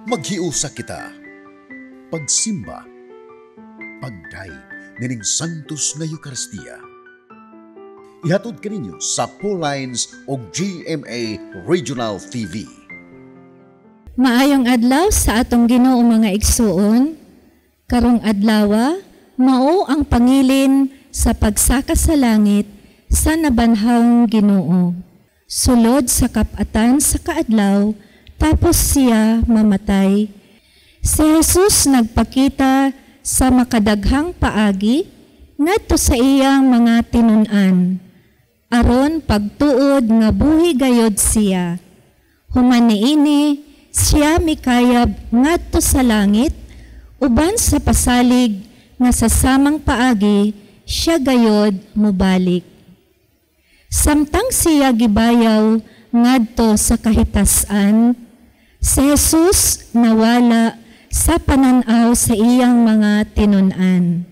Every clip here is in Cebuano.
Maghiusa kita. Pagsimba. Pagdayeg nining Santos nga Eucharistia. Ihatod kaninyo sa Paulines o GMA Regional TV. Maayong adlaw sa atong Ginoo, mga igsuon. Karong adlawa, mao ang pangilin sa pagsaka sa langit sa nabanhawng Ginoo. Sulod sa kapatan sa kaadlaw, tapos siya mamatay. Si Jesus nagpakita sa makadaghang paagi ngadto sa iyang mga tinun-an, aron pagtuod nga buhi gayod siya. Human niini, siya mikayab ngadto sa langit uban sa pasalig nga sa samang paagi siya gayod mobalik. Samtang siya gibayaw ngadto sa kahitasan, si Jesus nawala sa pananaw sa iyang mga tinun-an.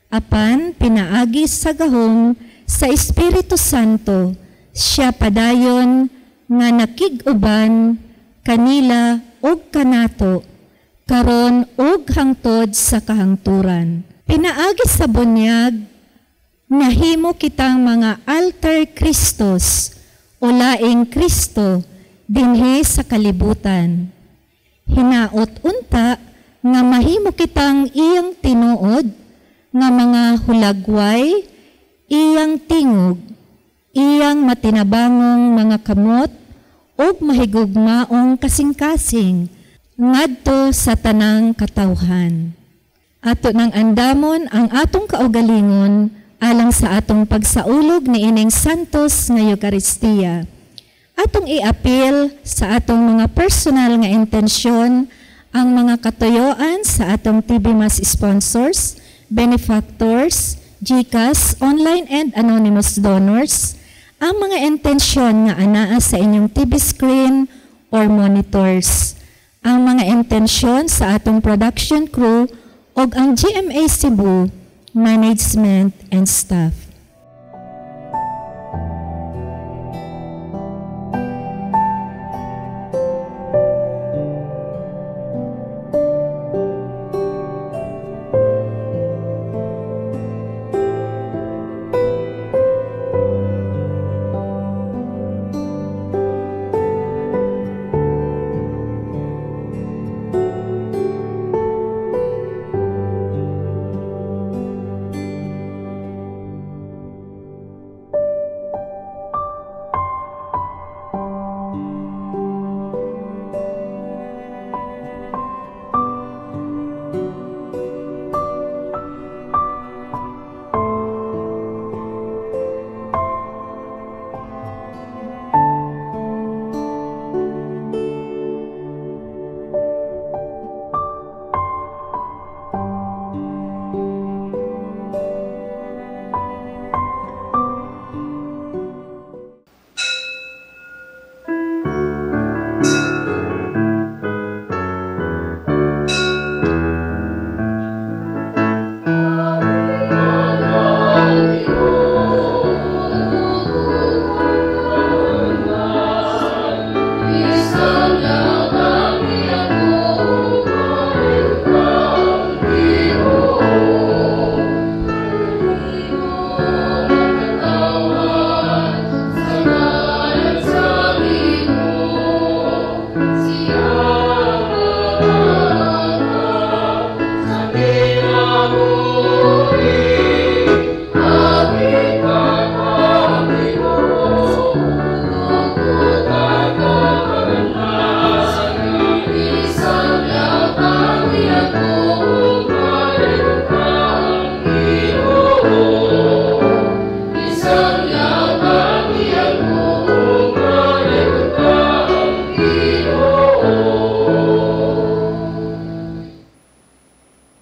Apan pinaagi sa gahom sa Espiritu Santo, siya padayon nga nakig-uban kanila og kanato karon og hangtod sa kahangturan. Pinaagi sa bunyag, nahimo kitang mga alter Christos o laing Kristo dinhi sa kalibutan. Hinaot unta nga mahimo kitang iyang tinuod nga mga hulagway, iyang tingog, iyang matinabangong mga kamot ug mahigugmaong kasing-kasing ngadto sa tanang katawhan. Ato nang andamon ang atong kaugalingon alang sa atong pagsaulog niining Santos nga Eucharistia. Atong iapil sa atong mga personal nga intensyon ang mga katuyoan sa atong TV Mass sponsors, benefactors, GCash, online and anonymous donors, ang mga intensyon nga anaa sa inyong TV screen or monitors, ang mga intensyon sa atong production crew ug ang GMA Cebu management and staff.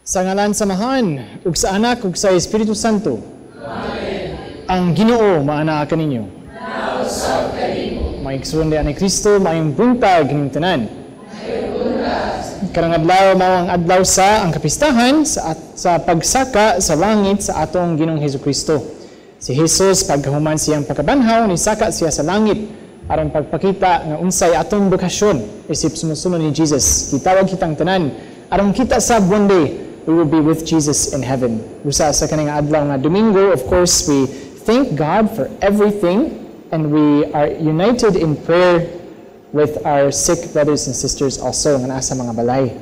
Sa ngalan sa Amahan, ug sa Anak, ug sa Espiritu Santo. Amen. Ang Ginoo maanaa kaninyo. Nausab kanimo. Maigsoon ni Kristo, maayong buntag kining tanan. Karong adlaw mao ang adlaw sa ang kapistahan sa pagsaka sa langit sa atong Ginoong Hesukristo. Si Jesus pagkahuman siyang pagkabanhaw, nisaka siya sa langit. Aron pagpakita nga unsay atong bokasyon isip sumusunod ni Jesus. Gitawag kitang tanan aron kita sab one day we will be with Jesus in heaven. Usa sa kaning adlaw nga Domingo, of course, we thank God for everything and we are united in prayer with our sick brothers and sisters also nga naa sa mga balay.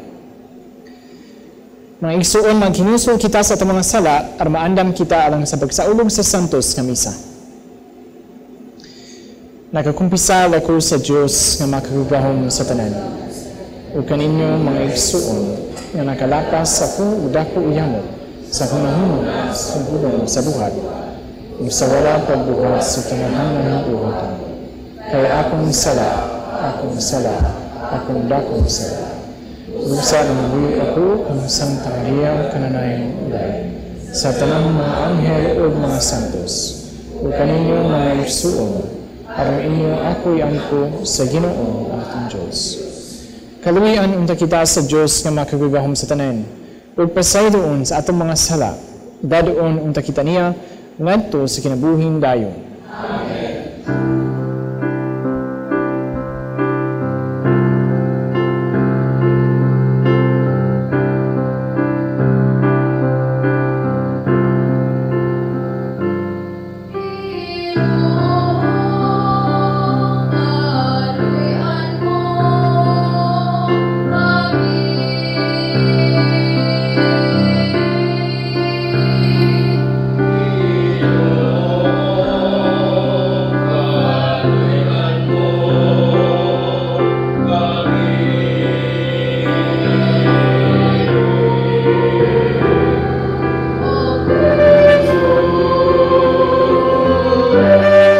Mga igsuon, maghinulsol kita sa atong mga sala aron maandam kita alang sa pagsaulog sa Santos nga Misa. Nagakumpisal ako sa Dios nga makagagahom sa tanan ug kaninyo, mga igsuon, nga nakalapas ako ug dako uyamot sa hunahuna, sa pulong, sa buhat ug sa wala pagbuhat sa kinahanglanong buhaton. Kay akong sala, akong sala, akong dakong sala. Busa nangamuyo ako kang Santa Maria, kanunayng ulay, sa tanang mga anghel ug mga santos, ug kaninyo, mga igsuon, aron inyo ako iampo sa Ginoo atong Dios. Kaluoyan unta kita sa Dios nga makagagahom sa tanan, ug pasayloon sa atong mga sala. Dad-on unta kita niya ngadto sa kinabuhing dayon. Amen. Ginoo, kaluoyan mo kami. Ginoo,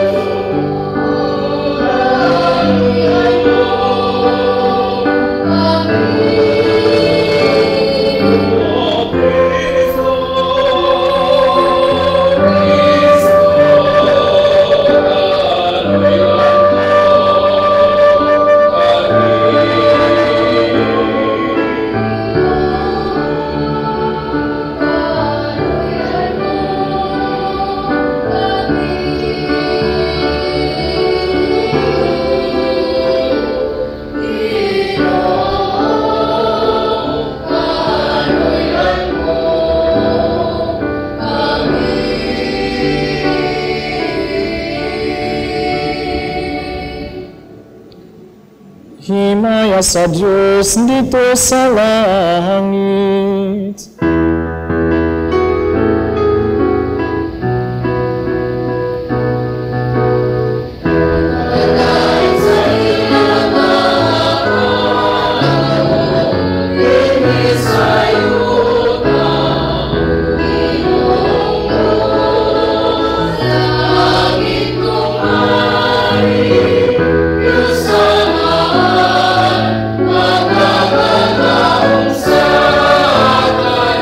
kaluoyan mo kami. O Kristo, kaluoyan mo kami. O Kristo, Kristo, kaluoyan mo kami. Kaluoyan mo kami. Ginoo, kaluoyan mo kami. Himaya sa Dios didto sa langit. Dayon sa ilang dinhi sa yuta. Ginoo, langit kong hari, Diyos Amahan, makagagahom sa tanan.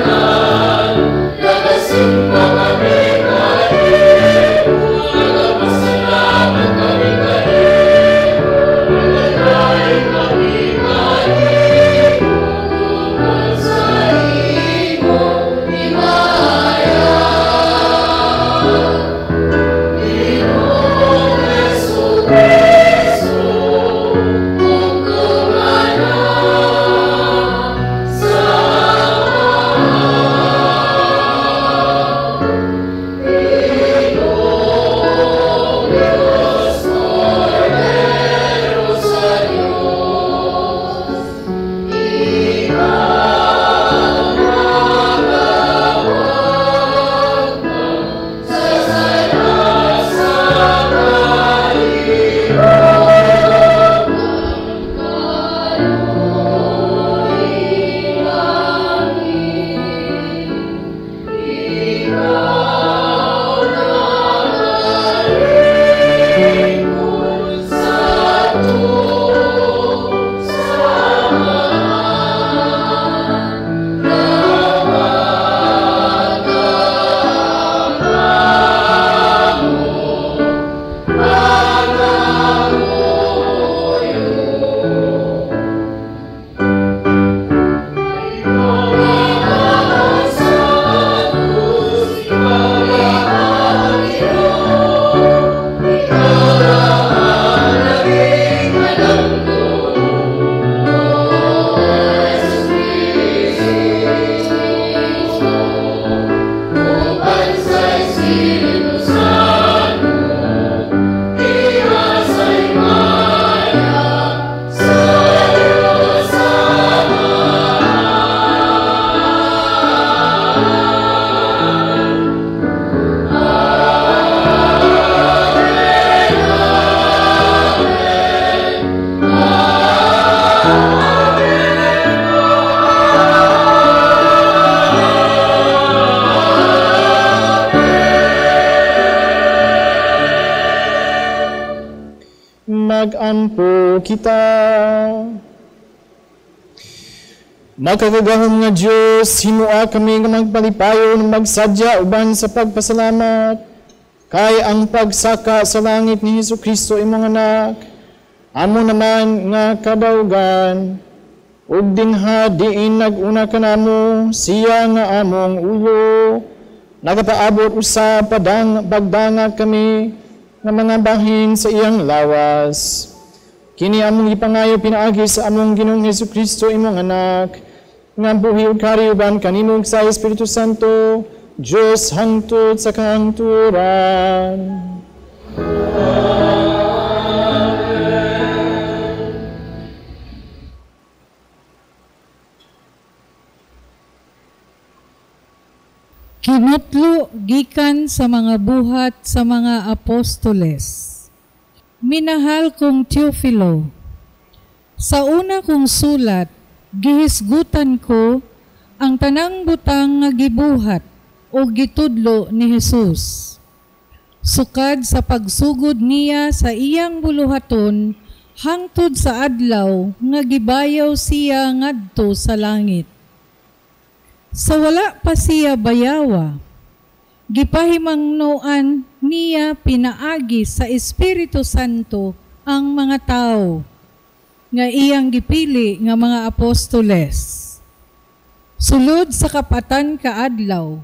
Kita. Makagagahom nga Diyos, himua kami nga magpalipayon magsadya uban sa pagpasalamat kay ang pagsaka sa langit ni Hesus Kristo imong anak, amo naman nga kadawgan ug dinha diin nag-una kanamo siya nga among ulo, nagapaabot usab padang pagdanga kami nga mga bahin sa iyang lawas. Kini among ipangayo pinaagi sa among Ginoong Hesus Kristo imong anak, nga buhi ug kari uban kanimo sa Espiritu Santo, Diyos hangtod sa kahangturan. Amen. Kinutlo gikan sa mga buhat sa mga apostoles. Minahal kong Teofilo, sa una kong sulat, gihisgutan ko ang tanang butang nga gibuhat o gitudlo ni Jesus. Sukad sa pagsugod niya sa iyang buluhaton, hangtod sa adlaw nga gibayaw siya ngadto sa langit. Sa wala pa siya bayawa, gipahimangnoan niya pinaagi sa Espiritu Santo ang mga tao nga iyang gipili nga mga apostoles. Sulod sa kapatan kaadlaw,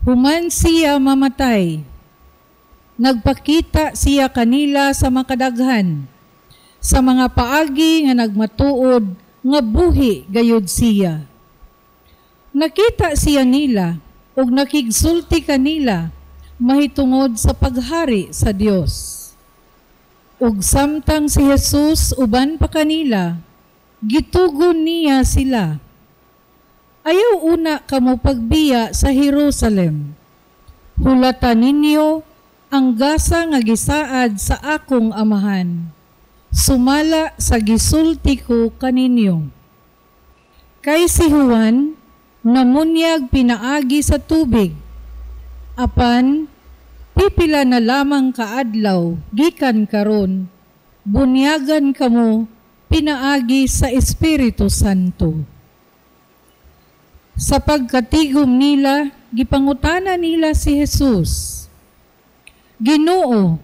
human siya mamatay, nagpakita siya kanila sa makadaghan, sa mga paagi nga nagmatuod nga buhi gayud siya. Nakita siya nila ug nakigsulti kanila mahitungod sa paghari sa Dios. Ug samtang si Jesus uban pa kanila, gitugon niya sila. Ayaw una kamo pagbiya sa Jerusalem. Hulata ninyo ang gasa nga gisaad sa akong amahan. Sumala sa gisulti ko kaninyo. Kay si Juan namunyag pinaagi sa tubig, apan pipila na lamang kaadlaw gikan karon, bunyagan kamo pinaagi sa Espiritu Santo. Sa pagkatigom nila, gipangutana nila si Jesus, Ginoo,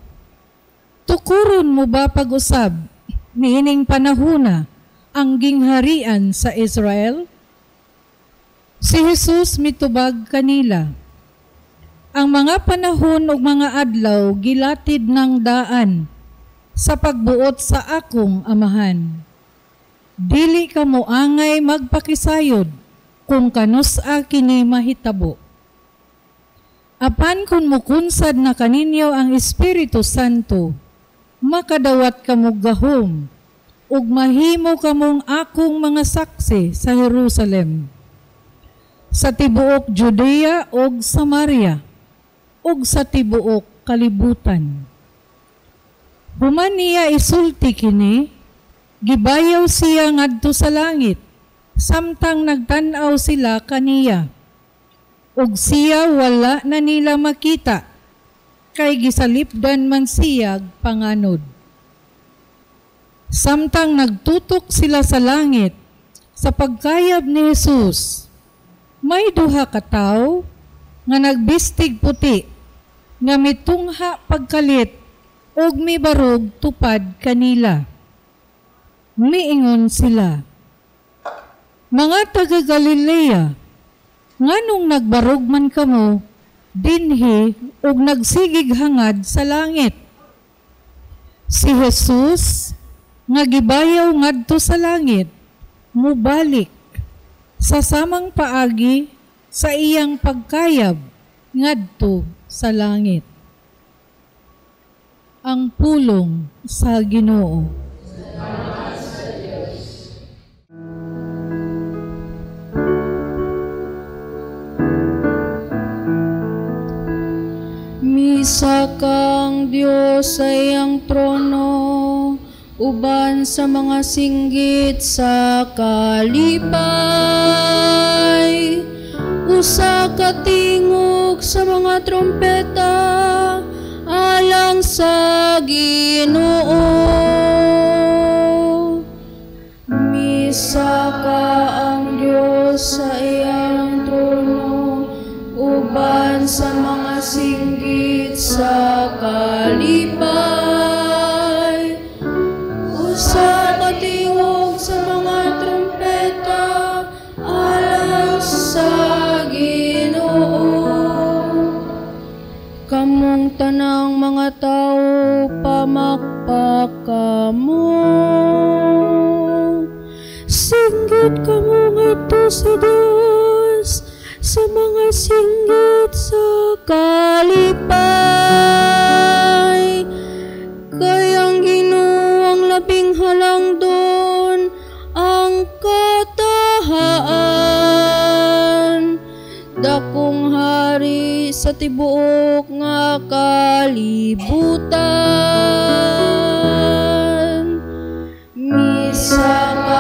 tukuron mo ba pag-usab niining panahona ang gingharian sa Israel? Si Jesus mitubag kanila, ang mga panahon ug mga adlaw gilatid ng daan sa pagbuot sa akong amahan. Dili kamo angay magpakisayod kung kanus-a kini mahitabo. Apan kung mukunsad na kaninyo ang Espiritu Santo, makadawat kamo gahom ug mahimo kamong akong mga saksi sa Jerusalem, sa tibuok Judea ug Samaria, ug sa tibuok kalibutan. Human niya isulti kini, gibayaw siya ngadto sa langit, samtang nagtan-aw sila kaniya. Ug siya wala na nila makita, kay gisalipdan man siya panganod. Samtang nagtutok sila sa langit sa pagkayab ni Jesus, may duha ka tawo nga nagbistig puti, nga mitungha pagkalit ug mibarog tupad kanila. Miingon sila, mga taga Galilea, nganong nagbarog man kamo dinhi ug nagsigig hangad sa langit? Si Jesus nga gibayaw ngadto sa langit, mubalik sa samang paagi sa iyang pagkayab ngadto sa langit. Ang pulong sa Ginoo. Salamat sa Diyos. Misa kang Diyos sa iyang trono, uban sa mga singgit sa kalipay. Usa ka tingog sa mga trompeta, alang sa Ginoo. Misaka ang Dios sa iyang trono, uban sa mga singgit sa kalipay. Usa ka tingog sa mga trumpeta alang sa Ginoo. Kamong tanang mga tao, pamakpak kamo. Singgit kamo ngadto sa Dios sa mga singgit sa kalipay. Kay ang Ginoo ang labing halangdon, ang katahaan. Dakong hari sa tibuok nga kalibutan. Misaka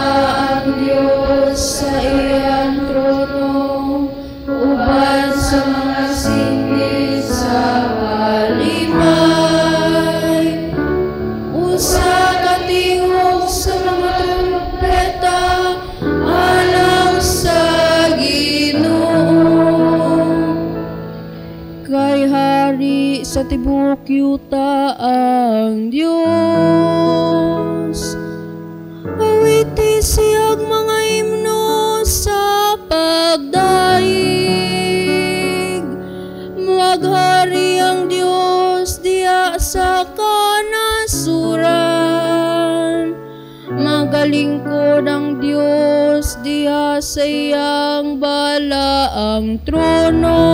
ang Dios sa iyang trono, uban sa mga singgit sa kalipay. Usa ka tingog sa mga trumpeta alang sa Ginoo. Kay hari sa tibuok yuta ang Dios. Awiti siyag mga himno sa pagdayeg. Maghari ang Dios diya sa kanasuran. Magalingkod ang Dios diya sa iyang balaang trono.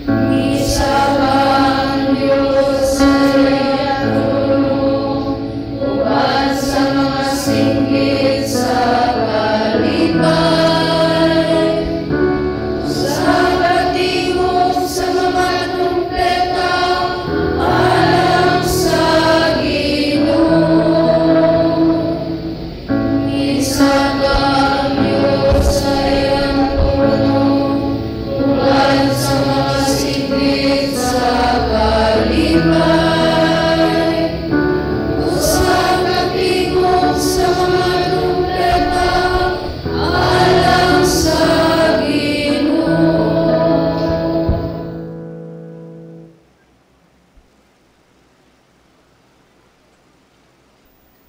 Misaka ang Dios sa iyang trono, uban sa mga singgit sa kalipay. Sa katingog sa mga trumpeta alang sa Ginoo. Misaka ang Dios sa iyang trono, uban sa mga singgit sa kalipay. Usa ka tingog sa mga trumpeta alang sa Ginoo.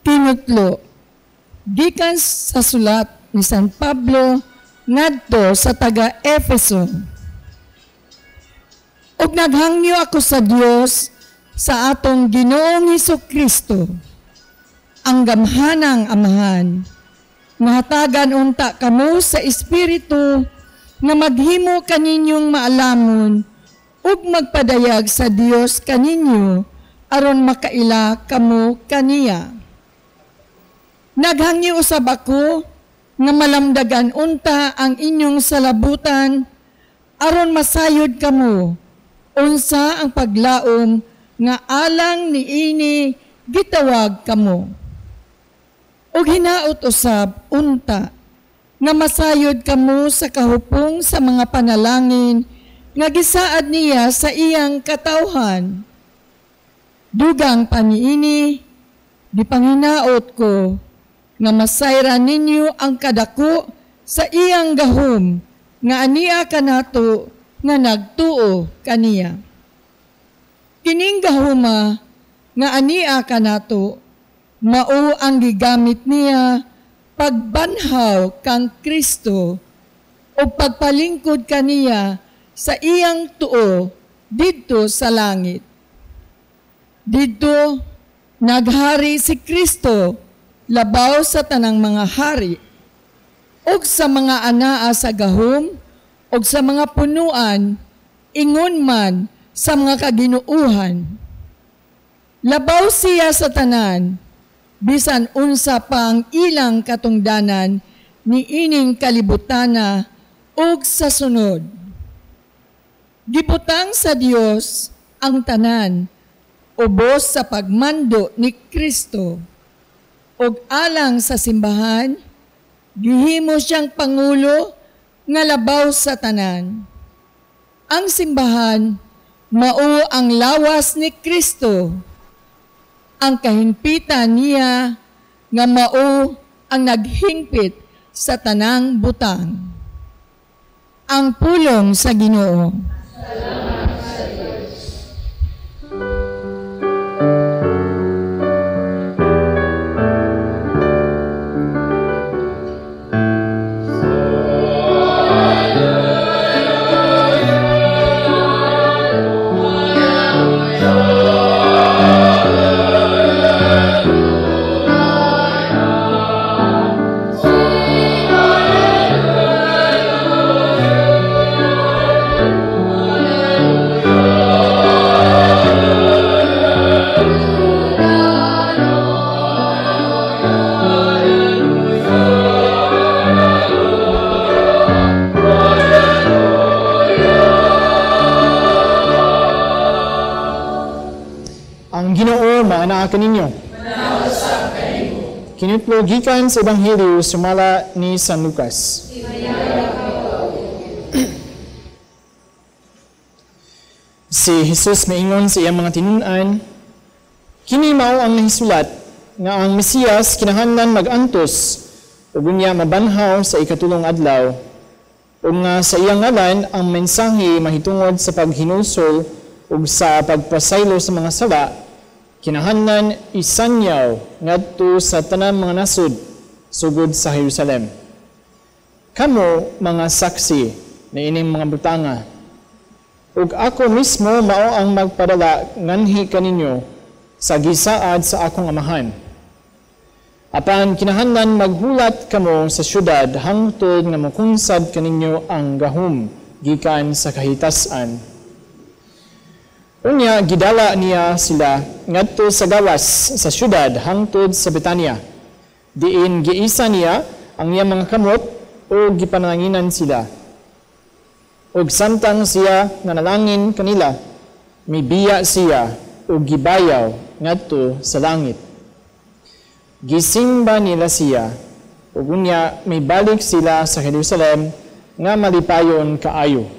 Tinutlo, gikan sa sulat ni San Pablo ngadto sa taga Efeso. Ug naghangyo ako sa Dios sa atong Ginoong Hesukristo, ang gamhanang Amahan, nga hatagan unta kamo sa Espiritu nga maghimo kaninyong maalamon ug magpadayag sa Dios kaninyo aron makaila kamo kaniya. Naghangyo usab ako nga malamdagan unta ang inyong salabutan aron masayod kamo unsa ang paglaom nga alang niini gitawag kamo. Ug hinaot usab unta nga masayod kamo sa kahupong sa mga panalangin nga gisaad niya sa iyang katawhan. Dugang paniini, gipanghinaot ko nga masayran ninyo ang kadako sa iyang gahom nga ania kanato nga nagtuo kaniya. Kining gahoma nga ania kanato mao ang gigamit niya pagbanhaw kang Kristo o pagpalingkod kaniya sa iyang tuo didto sa langit. Didto naghari si Kristo labaw sa tanang mga hari ug sa mga anaa sa gahom ug sa mga punuan, ingon man sa mga kaginuuhan. Labaw siya sa tanan, bisan unsa pa ang ilang katungdanan niining kalibutana ug sa sunod. Gibutang sa Dios ang tanan ubos sa pagmando ni Kristo, ug alang sa simbahan gihimo siyang pangulo nga labaw sa tanan. Ang simbahan mao ang lawas ni Kristo, ang kahimpitan niya nga mao ang naghingpit sa tanang butang. Ang pulong sa Ginoo. Salamat sa Diyos. Ang Ginoo maanaa kaninyo. Kinutlo gikan sa Ebanghelyo sumala ni San Lucas. Si Jesus maingon sa iyang mga tinun-an, kini mao ang nahisulat nga ang Mesiyas kinahanglan mag-antos ug unya mabanhaw sa ikatulong adlaw, ug nga sa iyang ngalan ang mensahe mahitungod sa paghinulsol ug sa pagpasaylo sa mga sala kinahanglan isanyaw ngadto sa tanang mga nasud sugod sa Jerusalem. Kamo mga saksi niining mga butanga, ug ako mismo mao ang magpadala nganhi kaninyo sa gisaad sa akong amahan. Apan kinahanglan maghulat kamo sa syudad hangtod nga mokunsad kaninyo ang gahom gikan sa kahitasan. Unya gidala niya sila ngadto sa gawas sa syudad hangtod sa Betania. Diin giisa niya ang iyang mga kamot ug gipanalanginan sila. Ug samtang siya nanalangin kanila, mibiya siya ug gibayaw ngadto sa langit. Gisimba nila siya ug unya mibalik sila sa Jerusalem nga malipayon kaayo.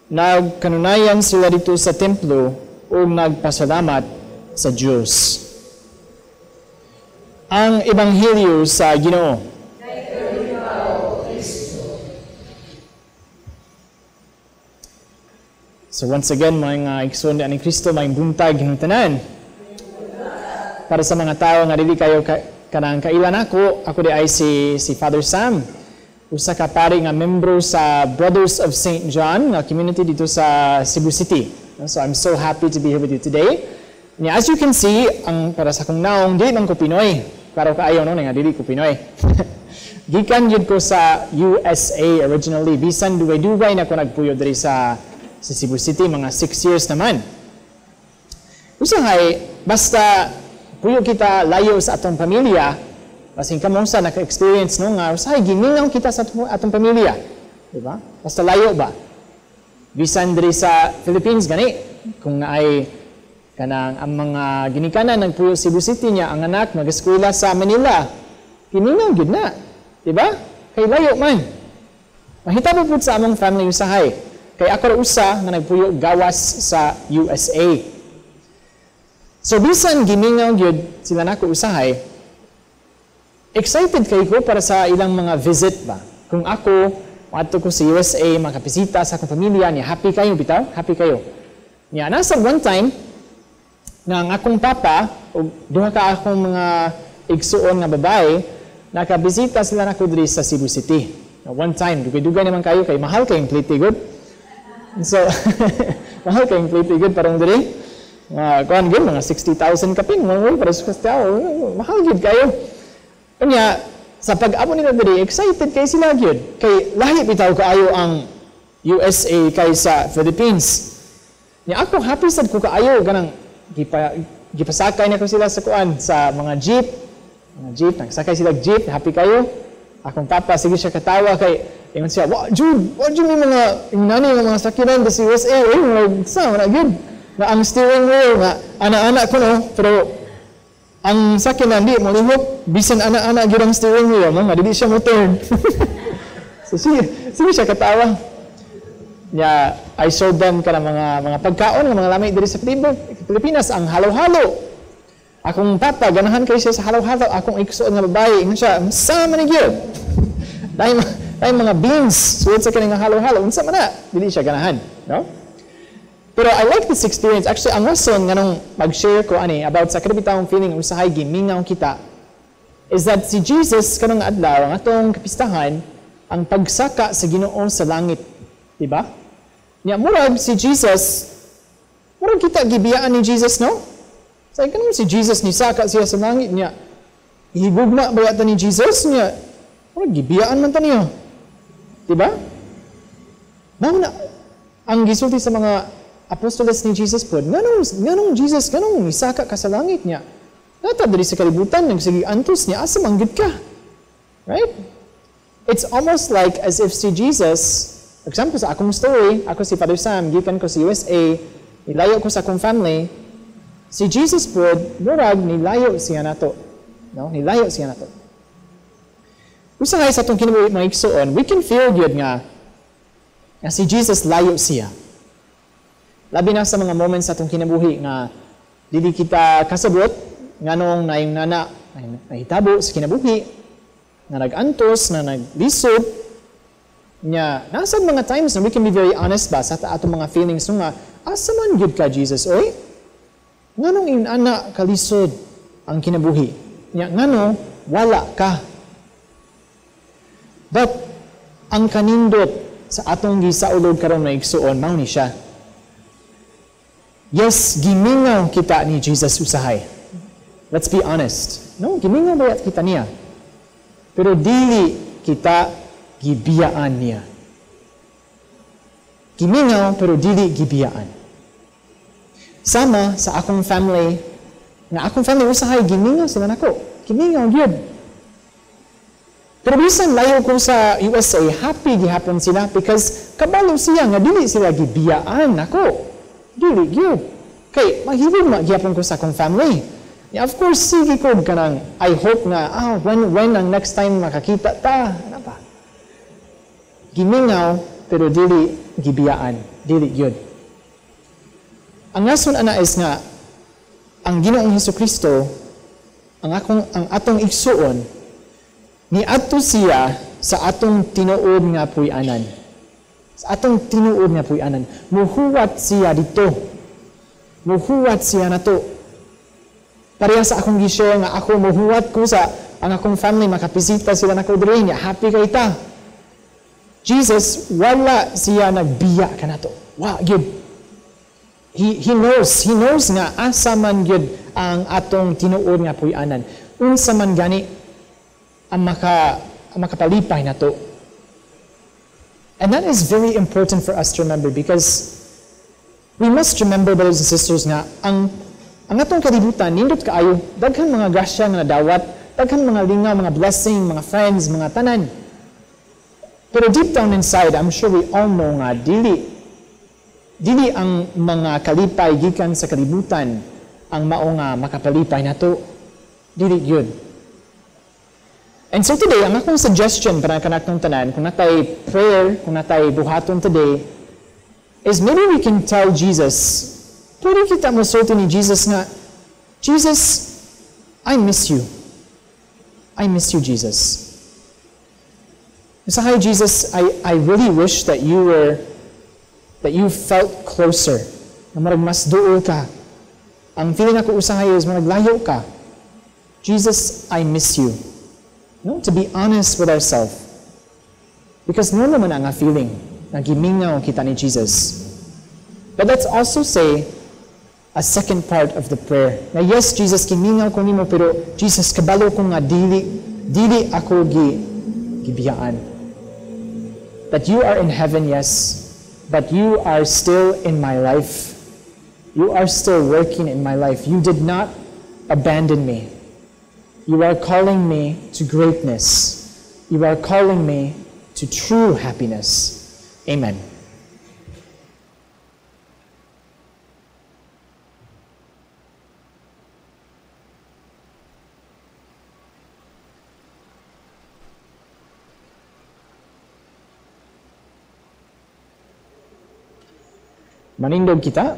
Nagkanunayan sila dito sa templo ug nagpasalamat sa Dios. Ang Ebanghelyo sa Ginoo. So once again, mga igsoon ni Kristo, may buntag hinungtanan. Para sa mga tao nga dili kayo kanang kailan ako, ako di ay si Father Sam. Usa ka pari nga membro sa Brothers of St. John nga community dito sa Cebu City. So I'm so happy to be here with you today. And as you can see, ang para sa akong naong, dili man ko Pinoy. Klaro kaayo no nga dili ko Pinoy. Gikan jud ko sa USA originally. Bisan dugay-dugay na ko nagpuyo diri sa Cebu City, mga 6 years naman. Usahay, basta puyo kita layo sa atong pamilya, basin kamo sa naka-experience no nga usahay gimingaw kita sa atong pamilya, di ba? Basta layo ba? Bisan diri sa Philippines gani, kung naay kanang ang mga ginikanan nagpuyo Cebu City niya, ang anak mag-eskwela sa Manila, gimingaw gyud na, di ba? Kay layo man. Mahitabo pud sa among family usahay. Kay ako ra usa nga nagpuyo gawas sa USA. So bisan gimingaw gyud sila nako usahay, excited kayo ko para sa ilang mga visit ba. Kung ako, moadto ko sa USA, makabisita sa akong pamilya, niya happy kayo, bitaw? Happy kayo. Niya, nasa one time, nga ang akong papa, o duha ka akong mga igsuon nga babae, nakabisita sila nako diri sa Cebu City. One time, dugay-dugay naman kayo, kay mahal kayong plate good. So, mahal kayong plate good parang diri. Kuan gyud mga 60,000 kapin, mga para sa tao, mahal gyud kayo. Kanya, sa pag-abo nila diri, excited kay sila gyud. Kay lahi bitaw kaayo ang USA kaysa Philippines. Nya ako happy sad ko kaayo ganang gipasakay nako sila sa kuan sa mga jeep. Mga jeep, nagsakay sila jeep, happy kayo. Akong papa sige siya katawa kay ingon siya, "Wa Jude, wa Jude may mga nani nga mga sakyanan sa USA, eh mga sa mga gyud." Na ang steering wheel nga ana-ana ko no, pero ang sakyanan di mo lihok, bisan ana-ana gyud ang steering wheel mo, nga dili siya mo turn. So sige siya katawa. Nya, I showed them kana mga pagkaon nga mga lamay diri sa Pilipinas, ang halo-halo. Akong papa, ganahan kay siya sa halaw-halaw. Akong igsuon nga babae, ingon siya, unsa man ni gyud? Dahil mga beans, suot sa kaning halaw-halaw, unsa man na? Dili siya ganahan, no? Pero I like this experience. Actually, ang rason nganong mag-share ko ani about sa kanang feeling usahay gimingaw kita is that si Jesus kanong adlaw ang atong kapistahan ang pagsaka sa Ginoo sa langit, di ba? Nya murag si Jesus, murag kita gibiyaan ni Jesus, no? Say kanang si Jesus ni saka siya sa langit niya. Ihigugma ba yata ni Jesus niya? Murag gibiyaan man ta niya. Di ba? Mao na ang gisulti sa mga apostoles ni Jesus pod, nganong Jesus, nganong misaka ka sa langit niya? Nata diri sa kalibutan, nagsige antos niya, asa man gyud ka? Right? It's almost like as if si Jesus, for example, sa akong story, ako si Father Sam, gikan ko sa USA, nilayo ko sa akong family, si Jesus pod, murag nilayo siya nato. No? Nilayo siya nato. Usahay sa atong kinabuhi mga igsoon, we can feel gyud nga si Jesus layo siya. Labi na sa mga moments sa atong kinabuhi nga dili kita kasabot nganong naayong nana nahitabo sa kinabuhi, nga nag-antos, na naglisod nya nasa mga times na we can be very honest ba sa atong mga feelings nga asa man gyud ka Jesus oy? Nganong inana kalisod ang kinabuhi? Nya ngano wala ka? But ang kanindot sa atong gisaulog karon na igsuon mao ni siya. Yes, gimingaw kita ni Jesus usahay. Let's be honest. No, gimingaw ba kita niya? Pero dili kita gibiyaan niya. Gimingaw pero dili gibiyaan. Sama sa akong family, nga akong family usahay gimingaw sila nako. Gimingaw gyud. Pero bisan layo ko sa USA, happy gihapon sila because kabalo siya nga dili sila gibiyaan nako. Dili gyud. Kay mahibong ma gihapon ko sa akong family. Yeah, of course, sige ko kanang I hope nga when ang next time makakita ta, ano ba? Gimingaw pero dili gibiyaan, dili gyud. Ang rason ana is nga ang Ginoong Hesukristo, ang atong igsuon niadto siya sa atong tinuod nga puy-anan. Sa atong tinuod nga puy-anan, muhuwat siya dito. Muhuwat siya nato. Pareha sa akong gi-share nga ako muhuwat ko sa ang akong family makapisita sila nako diri niya, happy kay ta. Jesus wala siya nagbiya kanato. Wa gyud. He knows nga asa man gyud ang atong tinuod nga puy-anan. Unsa man gani ang makapalipay nato. And that is very important for us to remember because we must remember, brothers and sisters, nga ang atong kalibutan, nindot kaayo, daghan mga grasya nga nadawat, daghan mga lingaw, mga blessing, mga friends, mga tanan. Pero deep down inside, I'm sure we all know nga dili ang mga kalipay gikan sa kalibutan ang mao nga makapalipay nato. Dili gyud. And so today, ang akong suggestion para kanatong tanan, kung natay prayer, kung natay buhaton today, is maybe we can tell Jesus, pwede kita mosulti ni Jesus nga, Jesus, I miss you. I miss you, Jesus. Hi, Jesus, I really wish that you felt closer. Na marag mas duol ka. Ang feeling ako usahay is marag layo ka. Jesus, I miss you. No, to be honest with ourselves. Because no naman ang feeling na gimingaw kita ni Jesus. But let's also say a second part of the prayer. Na yes, Jesus, gimingaw ko nimo, pero Jesus, kabalo ko nga dili ako gibiyaan. That you are in heaven, yes, but you are still in my life. You are still working in my life. You did not abandon me. You are calling me to greatness. You are calling me to true happiness. Amen. Manindog kita.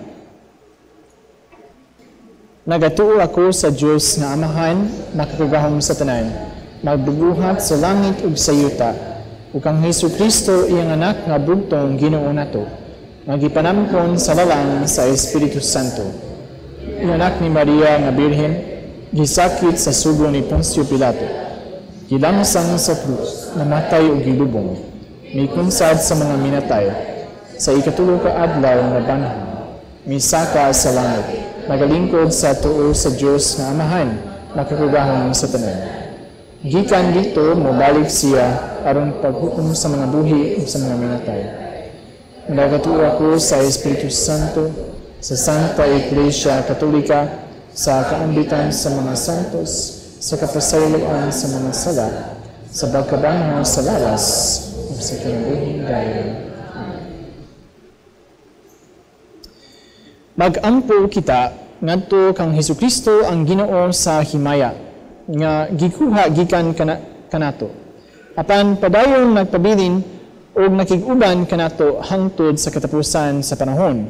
Nagatuo ako sa Dios nga Amahan, makakagahom sa tanan, magbubuhat sa langit ug sa yuta, ug kang Hesus Kristo iyang anak nga bugtong Ginoo nato, nga gipanamkon sa lalang sa Espiritu Santo. Iyang anak ni Maria nga Birhen, gisakit sa sugo ni Poncio Pilato, gilangsang sa krus, namatay ug gilubong, mikunsad sa mga minatay, sa ikatulo ka adlaw nga banhaw, misaka sa langit, nagalingkod sa tuo sa Dios nga Amahan, makakagahom sa tanan. Gikan dito, mobalik siya aron paghukom sa mga buhi ug sa mga minatay. Nagatuo ako sa Espiritu Santo, sa Santa Iglesia Katolika, sa kaambitan sa mga santos, sa kapasayloan sa mga sala, sa pagkabanhaw sa lawas, ug sa kinabuhing dayon. Magampo kita ngadto kang Hesukristo ang Ginoo sa himaya nga gikuha gikan kanato. Apan padayon nagpabilin og nakig-uban kanato hangtod sa katapusan sa panahon.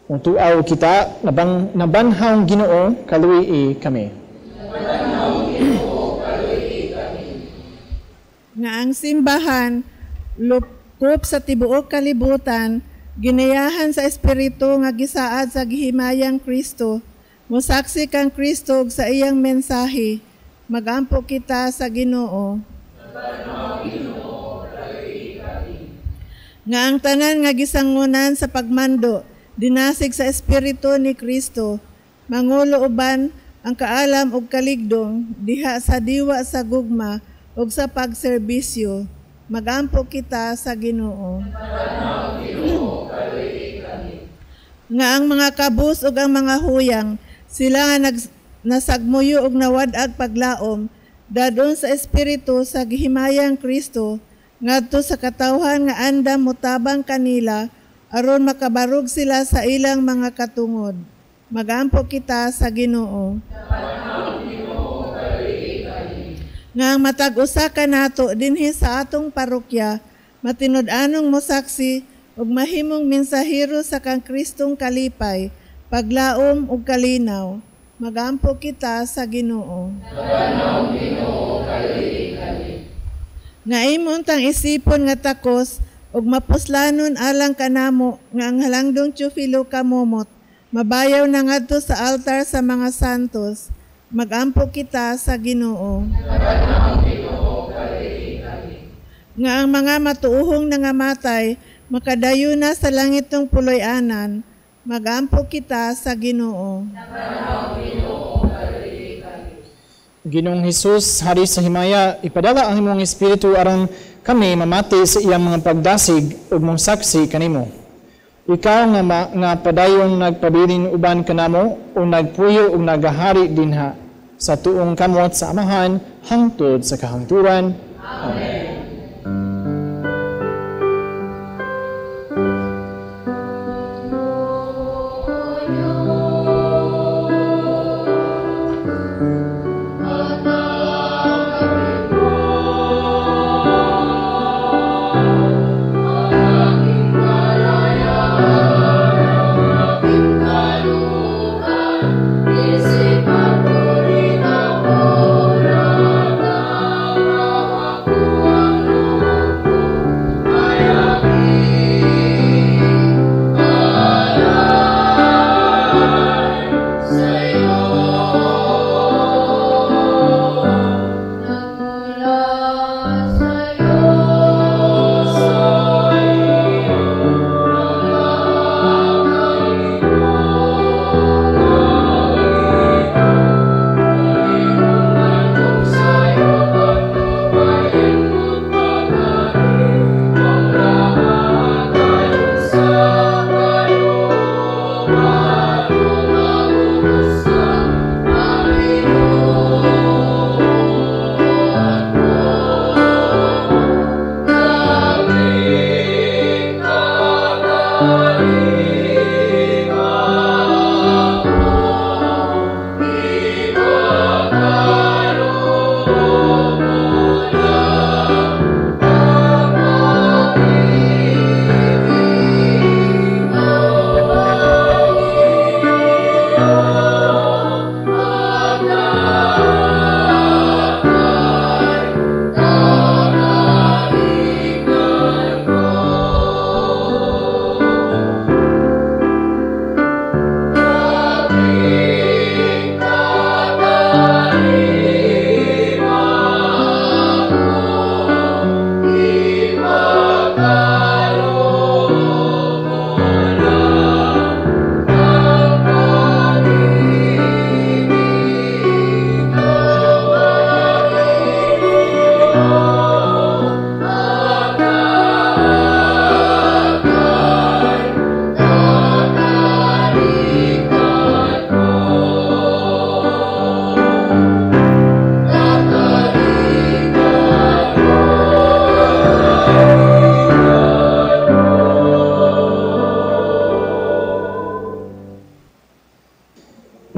Kung tuaw kita nabanhawng Ginoo kaluy-i kami. Nga ang simbahan lupkop sa tibuok kalibutan, ginayahan sa Espiritu nga gisaad sa gihimayang Kristo. Mosaksi kang Kristo ug sa iyang mensahe. Magampo kita sa Ginoo. Nga ang tanan nga gisangunan sa pagmando, dinasig sa Espiritu ni Kristo, mangulo uban ang kaalam ug kaligdong diha sa diwa sa gugma ug sa pagserbisyo. Magampo kita sa Ginoo. Nga ang mga kabus ug ang mga huyang, sila nga nasagmuyo ug nawad-ag paglaom, dadon sa Espiritu sa gihimayang Kristo, ngadto sa katawhan nga andam motabang kanila, aron makabarog sila sa ilang mga katungod. Magampo kita sa Ginoo. Nga ang matag usa kanato dinhi sa atong parokya, matinud-anong mosaksi ug mahimong mensahero sa kang Kristong kalipay, paglaom ug kalinaw. Magampo kita sa Ginoo. Nga imong tang isipon nga takos ug mapuslanon alang kanamo nga ang halangdong Teofilo kamomot mabayaw na ngadto sa altar sa mga santos. Magampo kita sa Ginoo. Nga ang mga matuuhong nangamatay makadayo na sa langitong puloy-anan. Magampo kita sa Ginoo. Ginoong Hesus, hari sa himaya, ipadala ang imong espiritu aron kami mamati sa iyang mga pagdasig ug mosaksi kanimo. Ikaw nga padayon nagpabilin uban kanamo o nagpuyo ug nagahari dinha sa tuong kamot sa Amahan hangtod sa kahangturan. Amen. Isip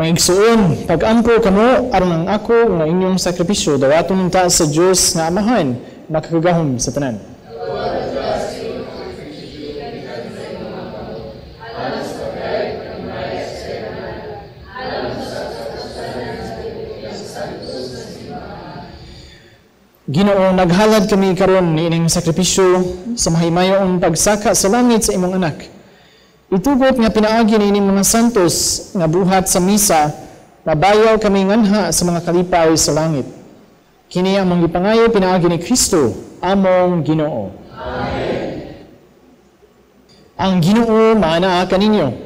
Mga igsuon, pag-ampo kamo aron ang ako nga inyong sakripisyo dawaton unta sa Dios nga Amahan makakagahom sa tanan. Ginoo, naghalad kami karon niining sakripisyo sa mahimayoong pagsaka sa langit sa imong anak. Itugot nga pinaagi niining mga santos nga buhat sa misa, mabayaw kami nganha sa mga kalipay sa langit. Kini among gipangayo pinaagi ni Kristo, among Ginoo. Amen. Ang Ginoo maanaa kaninyo.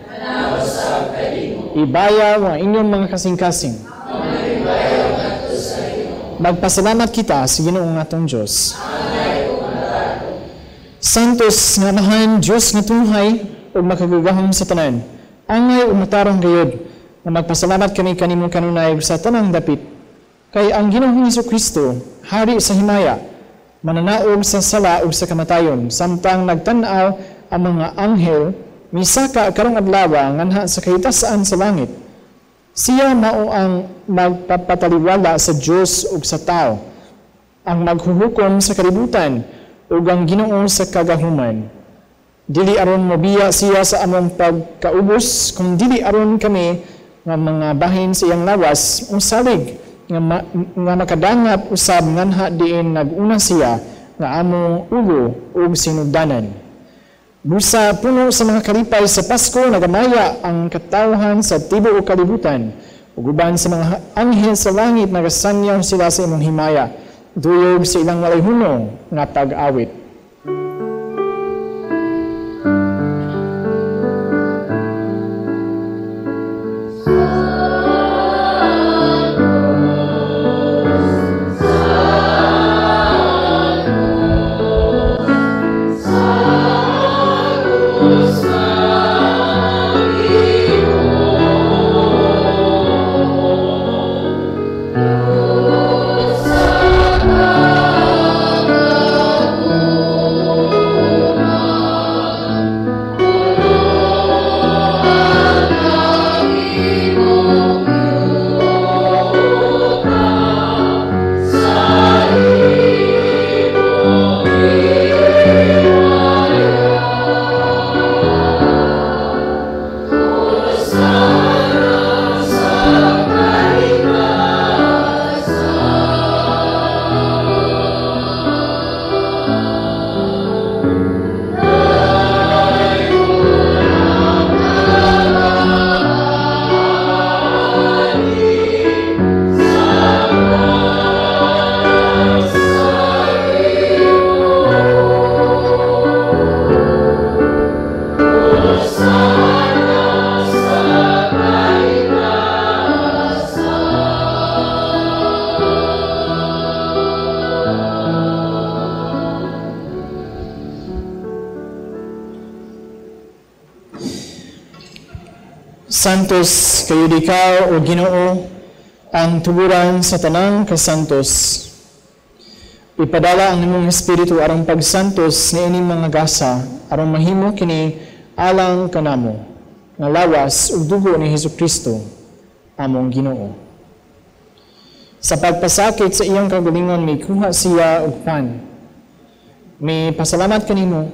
Ibayaw ang inyong mga kasing-kasing. Magpasalamat kita sa Ginoong atong Diyos. Santos nga Amahan, Diyos nga tunghay ug makagagahom sa tanan, angay ug matarong gayod nga magpasalamat kami kanimo kanunay sa tanang dapit. Kay ang Ginoong Hesukristo, hari sa himaya, mananaog sa sala ug sa kamatayon, samtang nagtan-aw ang mga anghel, misaka karong adlaw nganha sa kahitasan sa langit. Siya mao ang magpapataliwala sa Dios ug sa tao, ang maghuhukom sa kalibutan ug ang Ginoo sa kagahuman. Dili aron mobiya siya sa among pagkaubos, kung dili aron kami nga mga bahin sa iyang lawas usalig nga makadangap usab nganha diin nag-una siya nga among ulo ug sinugdanan. Busa puno sa mga kalipay sa Pasko, nagamaya ang katawhan sa tibuok kalibutan. Ug uban sa mga anghel sa langit, nagasanyaw sila sa imong himaya, duyog sa ilang walay hunong nga pag-awit. Santos kayo ikaw o Ginoo, ang tuburan sa tanang kasantos. Ipadala ang imong espiritu aron pagsantos niining mga gasa, aron mahimo kini alang kanamo, nga lawas ug dugo ni Hesukristo, among Ginoo. Sa pagpasakit sa iyang kagalingon, may kuha siya og pan. May pasalamat kanimo,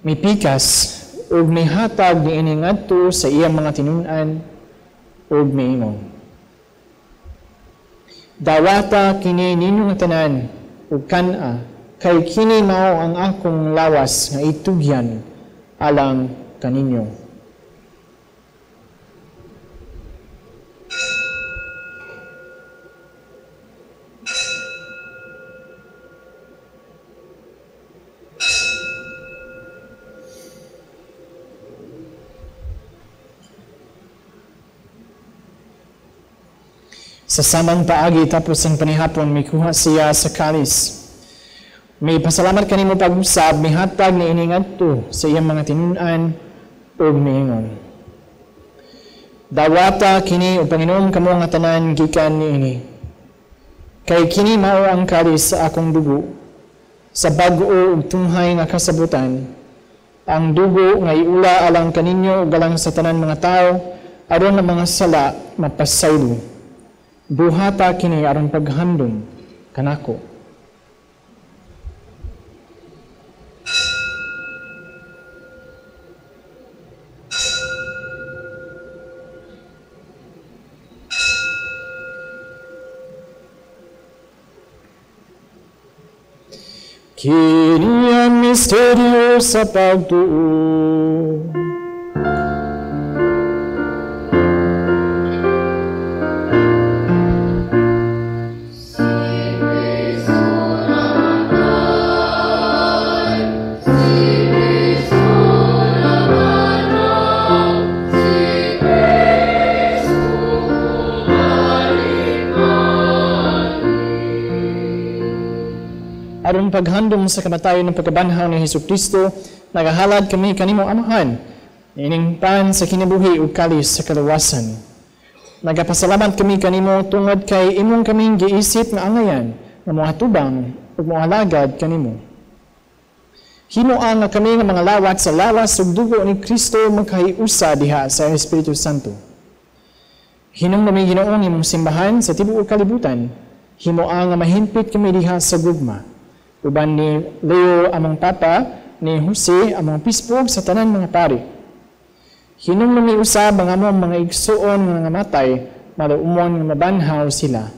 may pikas, ug may hatag niini ngadto sa iyang mga tinun-an ug miingon. Dawata kini ninyo nga tanan ug kan-a, kay kini mao ang akong lawas nga itugyan alang kaninyo. Sa samang paagi tapos ang panihapon, may kuha siya sa kalis. May pasalamat kanimo pag-usab, may hatag ni iningadto sa iyang mga tinun-an ug miingon. Dawata kini o Panginoon kamo nga tanan gikan niini. Kay kini mao ang kalis sa akong dugo, sa bag-o ug tunghay nga kasabutan, ang dugo nga iula alang kaninyo ug alang sa tanan mga tao, aron ang mga sala mapasaylo. Buhata kini aron paghandom kanako. Kini ang misteryo sa pagtuo. Si Kristo namatay, si Kristo nabanhaw, si Kristo bumalik. Aron paghandom sa kamatayon ng pagkabanhaw ni Hesus Kristo, nagahalad kami kanimo Amahan, ining pan sa kinabuhi ug kalis sa kaluwasan. Nagapasalamat kami kanimo tungod kay imong kaming giisip nga angayan nga mohatubang ug moalagad kanimo. Himoa nga kami nga mga lawat sa lawas ug dugo ni Kristo makahiusa diha sa Espiritu Santo. Hinumdumi Ginoong imong simbahan sa tibuok kalibutan, himoa nga mahimpit kami diha sa gugma. Uban ni Leo among Papa, ni Jose among Pispog sa tanan mga pari. Hinumdumi usab ang among mga igsuon nga nangamatay, maluumon nga mabanhaw sila.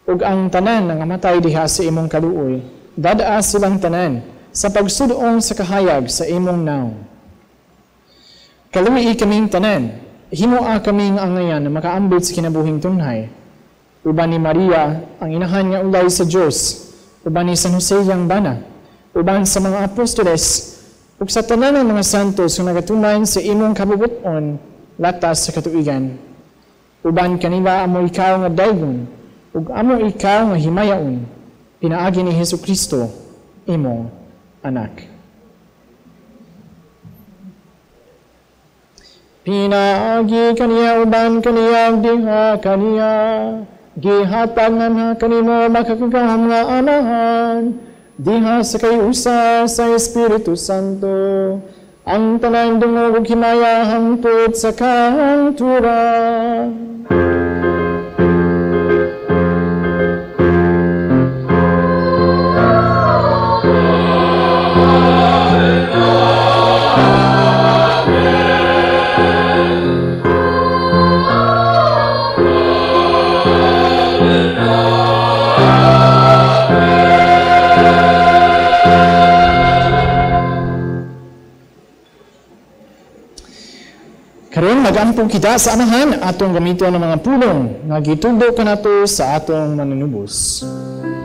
Ug ang tanan nga nangamatay diha sa imong kaluoy, dadaa silang tanan sa pagsudoong sa kahayag sa imong naong. Kaluoy kaming tanan, himoa kaming angayan na makaambit sa kinabuhing tunhay. Uban ni Maria, ang inahan nga ulay sa Dios, uban ni San Jose yang bana, uban sa mga apostoles, ug sa tanan ng mga santos nga nagatuman sa imong kabubut-on latas sa katuigan. Uban kanila amo ikaw nga daygon, ug amo ikaw nga himayaon, pinaagi ni Hesus Kristo, imong anak. Pinaagi kaniya uban kaniya diha kaniya, gihatag nganha kanimo makakagahom nga Amahan, diha sa kayusa sa Espiritu Santo, ang tanang dungog ug himaya hangtod sa kahangturan. Karon magampong kita sa Amahan atong gamiton ang mga pulong nga gitundo kanato sa atong manunubos. Amen.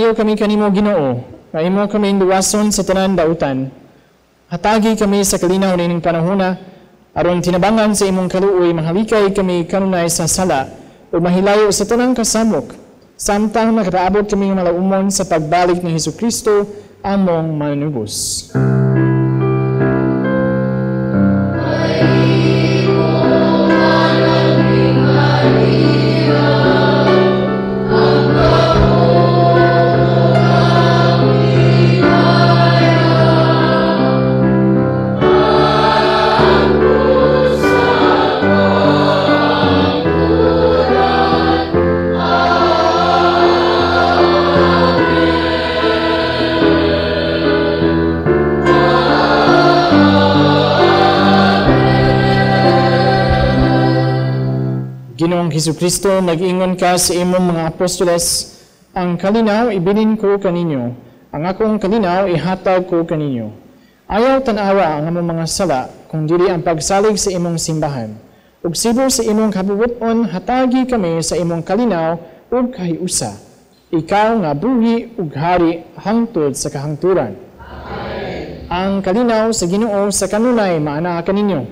Nangayo kami kanimo, Ginoo, nga imo kami luwason sa tanan dautan. Hatagi kami sa kalinaw nining panahona, aron tinabangan sa imong kaluoy mahalikay kami kanunay sa sala ug mahilayo sa tanang kasamok, samtang nakapaabot kami nga malaumon sa pagbalik ni Hesukristo among manunubos. Ginoong Hesukristo, nag-ingon ka sa imong mga apostoles, ang kalinaw ibilin ko kaninyo, ang akong kalinaw ihatag ko kaninyo. Ayaw tan-awa ang among mga sala, kung dili ang pagsalig sa imong simbahan. Ug sibo sa imong kabubuton, hatagi kami sa imong kalinaw ug kahiusa. Ikaw nga buhi ug hari hangtod sa kahangturan. Amen. Ang kalinaw sa Ginoo sa kanunay maanaa kaninyo.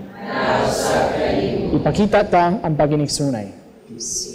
Ipakita ta ang paginiksunay. Peace.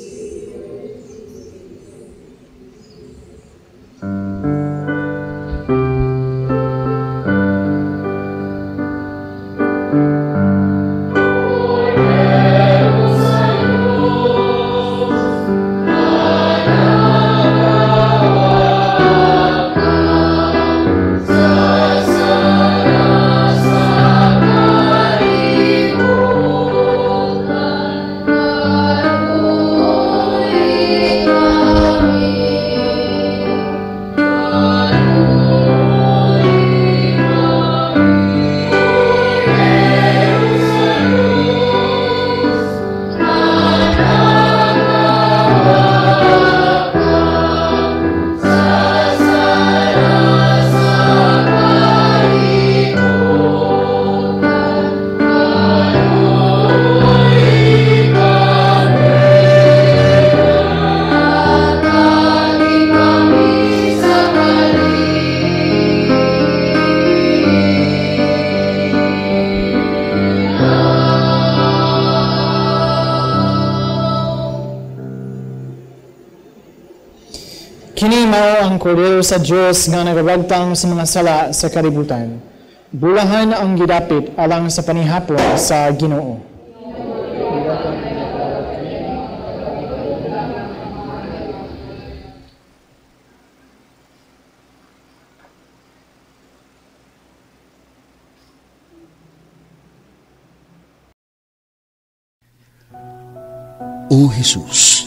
Kini mao ang kordero sa Dios nga nagabagtang sa mga sala sa kalibutan. Bulahan ang gidapit alang sa panihapon sa Ginoo. O Jesus,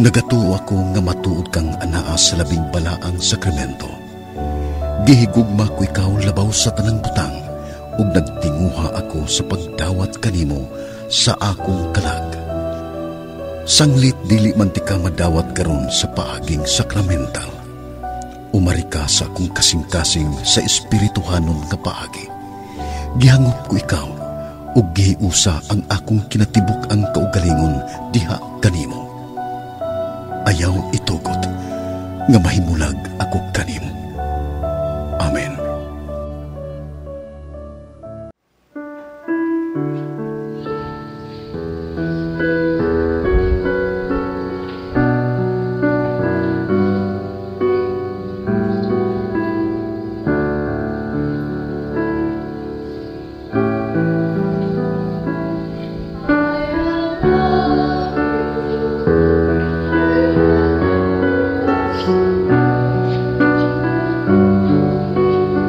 nagatuo ako nga matuod kang anaa sa labing balaang sakramento. Gihigugma ko ikaw labaw sa tanang butang ug nagtinguha ako sa pagdawat kanimo sa akong kalag. Sanglit dili man ti ka madawat karon sa paaging sakramental. Umari ka sa akong kasing-kasing sa espirituhanon nga paagi. Gihangop ko ikaw ug gihiusa ang akong kinatibuk-ang kaugalingon diha kanimo. Ayaw itugot nga mahimulag ako kanimo. Amen. I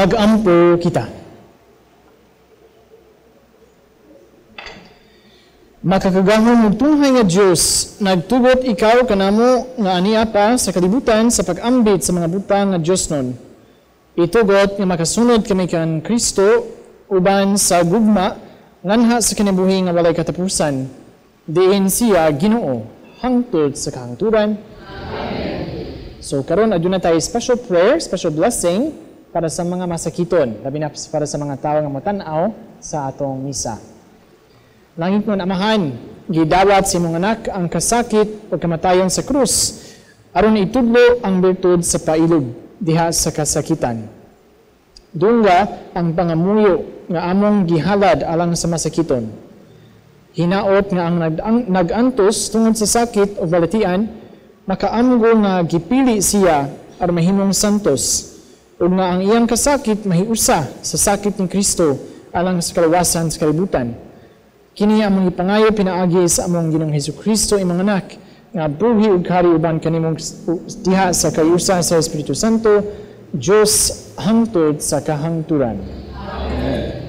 Magampo kita. Makakagahom ug tunghay nga Dios, nagtugot ikaw kanamo nga ania pa sa kalibutan sa pag-ambit sa mga butang nga Dios nun. Itugot nga makasunod kami kan Kristo uban sa gugma nganha sa kinabuhi nga walay katapusan. Diin siya Ginoo hangtod sa kahangturan. Amen. So karon aduna tayo special prayer, special blessing para sa mga masakiton, labi na para sa mga tawo nga motan-aw sa atong misa. Langit nun, Amahan, gidawat sa imong anak ang kasakit o kamatayon sa krus, aron itudlo ang birtud sa pailog diha sa kasakitan. Dungga ang pangamuyo nga among gihalad alang sa masakiton. Hinaot nga ang nag-antos tungod sa sakit o balatian, makaamgo nga gipili siya aron mahimong santos, ug nga ang iyang kasakit mahiusa sa sakit ni Kristo alang sa kalawasan sa kalibutan. Kini among ipangayo pinaagi sa among Ginoong Hesukristo imong anak nga buhi ug hari uban kanimong diha sa kayusa sa Espiritu Santo, Dios hangtod sa kahangturan. Amen.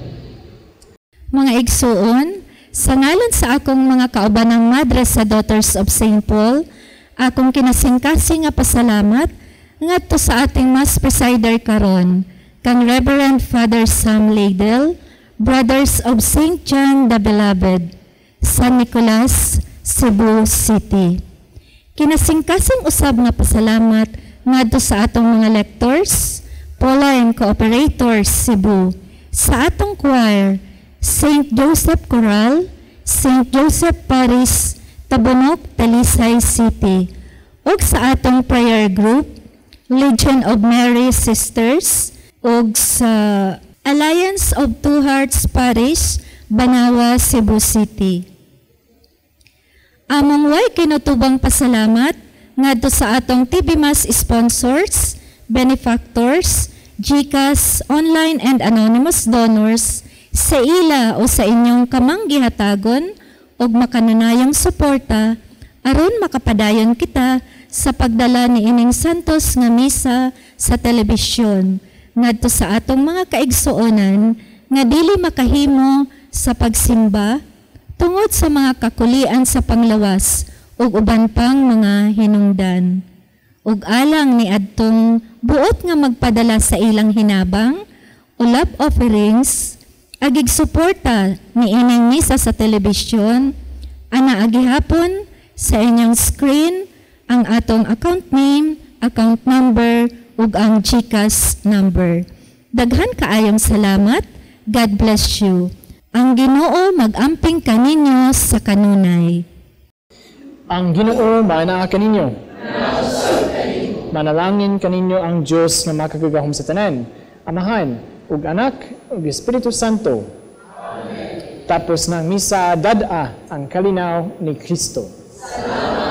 Mga igsuon, sa ngalan sa akong mga kaubanang madre sa Daughters of St. Paul, akong kinasingkasing nga pasalamat ngadto sa ating Mass Presider karon, kang Reverend Father Sam Ladel, Brothers of St. John the Beloved, San Nicolas, Cebu City. Kinasingkasing usab nga pasalamat ngadto sa atong mga lectors, Paula and Cooperators, Cebu, sa atong choir, St. Joseph Choral, St. Joseph Parish, Tabunok, Talisay City, ug sa atong prayer group, Legion of Mary Sisters, ug sa Alliance of Two Hearts Parish, Banawa, Cebu City. Among way kinutubang pasalamat ngadto sa atong TV Mass sponsors, benefactors, GCash, online and anonymous donors sa ila o sa inyong kamanggihatagon og makanunayang suporta aron makapadayon kita sa pagdala ni ining santos nga misa sa telebisyon ngadto sa atong mga kaigsuonan nga dili makahimo sa pagsimba tungod sa mga kakulian sa panglawas ug uban pang mga hinungdan. Ug alang ni adtong buot nga magpadala sa ilang hinabang o love offerings, agig suporta ni ining misa sa telebisyon, ana agihapon sa inyong screen ang atong account name, account number, ug ang GCash number. Daghan kaayong salamat. God bless you. Ang Ginoo mag-amping kaninyo sa kanunay. Ang Ginoo manaa kaninyo. Manalangin kaninyo ang Dios nga makagagahom sa tanan, Amahan ug Anak ug Espiritu Santo. Amen. Tapos ng misa, dad-a ang kalinaw ni Kristo. Salamat.